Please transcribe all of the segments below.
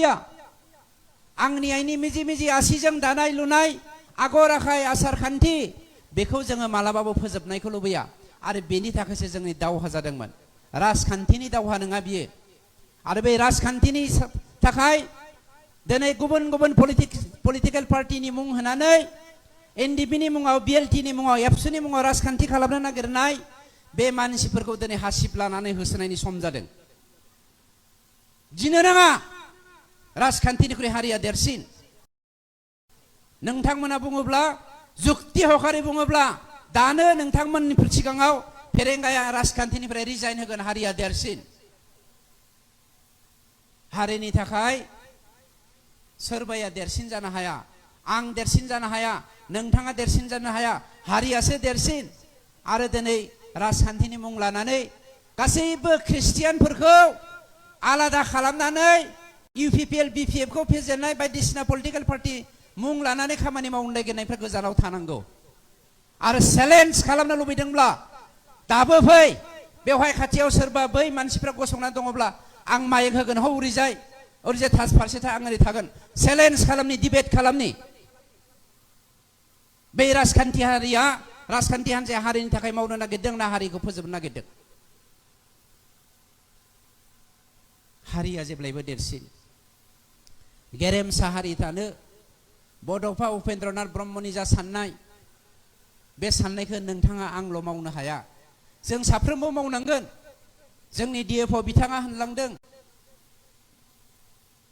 आंनि आइनि मिजि मिजि आसिजों दानाय लुनाय आगर आखाय आसार खान्थि बेखौ जोङो मालाबाबो फोजोबनायखौ लुबैया आरो बेनि थाखायसो जोंनि दावहा जादोंमोन राजखान्थिनि दावहा नङा बियो आरो बे राजखान्थिनि थाखाय दिनै गुबुन गुबुन पलिटिकेल पार्टिनि मुं होनानै एनडिपिनि मुङाव बिएलटिनि मुङाव एबसुनि मुङाव राजखान्थि खालामनो नागिरनाय बे मानसिफोरखौ दिनै हासिब लानानै होसोनायनि सम जादों गिनो नाङा राजखान्थिनिख्रुइ हारिया देरसिन नोंथांमोना बुङोब्ला जुक्ति हखारै बुङोब्ला दानो नोंथांमोननि सिगाङाव फेरेंगाया राजखान्थिनिफ्राय रिजाइन होगोन हारिया देरसिन हारिनि थाखाय सोरबाया देरसिन जानो हाया आं देरसिन जानो हाया नोंथाङा देरसिन जानो हाया हारियासो देरसिन आरो दिनै राजखान्थिनि मुं लानानै गासैबो ख्रिस्टियानफोरखौ आलादा खालामनानै इउपिपिएल बिपिएफखौ फेजेननाय बायदिसिना पलिटिकेल पार्टि मुं लानानै खामानि मावनो नागिरनायफ्रा गोजानाव थानांगौ आरो चेलेन्ज खालामनो लुबैदोंब्ला दाबो फै बेवहाय खाथियाव सोरबा बै मानसिफ्रा गसंना दङब्ला आं माइक होगोन हौ ओरैजाय थास फारसेथा आं ओरै थागोन चेलेन्ज खालामनि डिबेट खालामनि बे राजखान्थि हान्जाया हारिनि थाखाय मावनो नागिरदों ना हारिखौ फोजोबनो नागिरदों हारिया जेब्लायबो देरसिन गेरेमसा हारि थानो बड'फा उपेन्द्रनाथ ब्रह्मनि जा साननाय बे साननायखौ नोंथाङा आंल' मावनो हाया जों साफ्रोमबो मावनांगोन जोंनि डिएफअ बिथाङा होनलांदों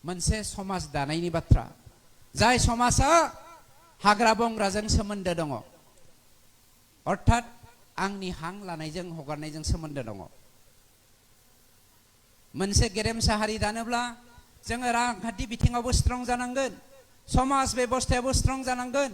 मोनसे समाज दानायनि बाथ्रा जाय समाजा हाग्रा बंग्राजों सोमोन्दो दङ अर्थात आंनि हां लानायजों हगारनायजों सोमोन्दो दङ मोनसे गेरेमसा हारि दानोब्ला जोङो रांखान्थि बिथिङावबो स्ट्रं जानांगोन समाज बेबस्थायाबो स्ट्रं जानांगोन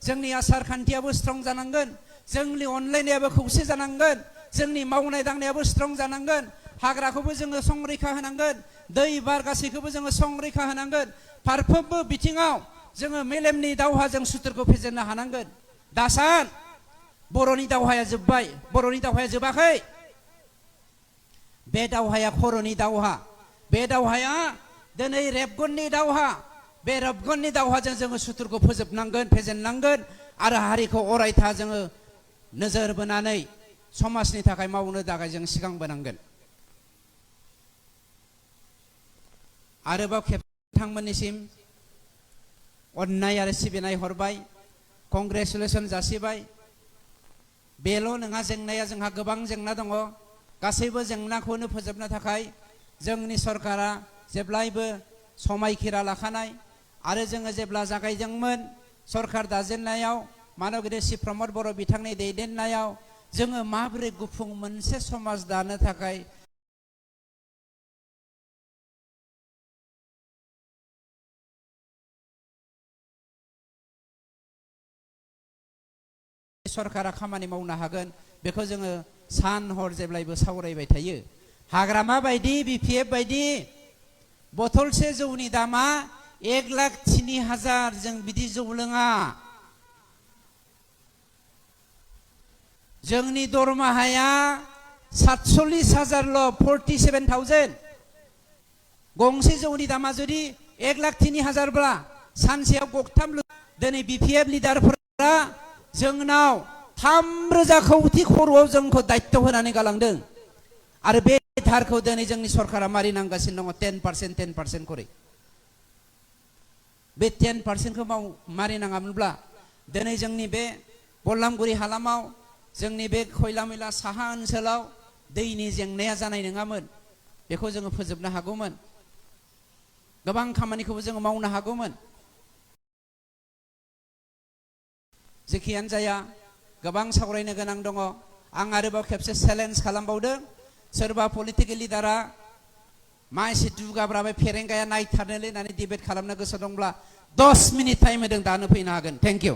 जोंनि आसार खान्थियाबो स्ट्रं जानांगोन जोंनि अनलायनायाबो खौसे जानांगोन जोंनि मावनाय दांनायाबो स्ट्रं जानांगोन हाग्राखौबो जोङो संरैखा होनांगोन दै बार गासैखौबो जोङो संरैखा होनांगोन फारफ्रोमबो बिथिङाव जोङो मेलेमनि दावहाजों सुथुरखौ फेजेननो हानांगोन दासान बर'नि दावहाया जोब्बाय बर'नि दावहाया जोबाखै बे दावहाया खर'नि दावहा बे दावहाया दिनै रेबगननि दावहा बे रेबगननि दावहाजों जोङो सुथुरखौ फोजोबनांगोन फेजेननांगोन आरो हारिखौ अरायथा जोङो नोजोर बोनानै समाजनि थाखाय मावनो थाखाय जों सिगांबोनांगोन आरोबाव बिथांमोननिसिम अननाय आरो सिबिनाय हरबाय कंग्रेसुलेसन जासिबाय बेल' नङा जेंनाया जोंहा गोबां जेंना दङ गासैबो जेंनाखौनो फोजोबनो थाखाय जोंनि सरकारा जेब्लायबो समायखिरा लाखानाय आरो जोङो जेब्ला जागायदोंमोन सरकार दाजेननायाव मानगिरि श्री प्रमद बर' बिथांनि दैदेननायाव जोङो माबोरै गुफुं मोनसे समाज दानो थाखाय सरकारा खामानि मावनो हागोन बेखौ जोङो सान हर जेब्लायबो सावरायबाय थायो हाग्रामा बायदि बिपिएफ बायदि बथलसे जौनि दामा 1,03,000 जों बिदि जौ लोङा जोंनि दरमाहाया 47,000ल' 47,000 गंसे जौनि दामा जुदि 1,03,000 ब्ला सानसेयाव गगथाम दिनै बिपिएफ लिडारफोरा जोंनाव 3,000 कौटि खर'आव जोंखौ दायित्व होनानै गालांदों आरो बे थारखौ दिनै जोंनि सरकारा मारिनांगासिनो दङ 10% करै बे 10%खौ मारिनाङामोनब्ला दिनै जोंनि बे बल्लामगुरि हालामाव जोंनि बे खयला मैला साहा ओनसोलाव दैनि जेंनाया जानाय नङामोन बेखौ जोङो फोजोबनो हागौमोन गोबां खामानिखौबो जोङो मावनो हागौमोन जेखियानो जाया गोबां सावरायनो गोनां दङ आं आरोबाव खेबसे चेलेन्ज खालामबावदों सोरबा पलिटिकेल लिडारा मा एसे दुगाब्रा बे फेरेंगाया नायथारनोलै होननानै डिबेट खालामनो गोसो दंब्ला 10 मिनिट टाइम होदों दानो फैनो हागोन थेंक इउ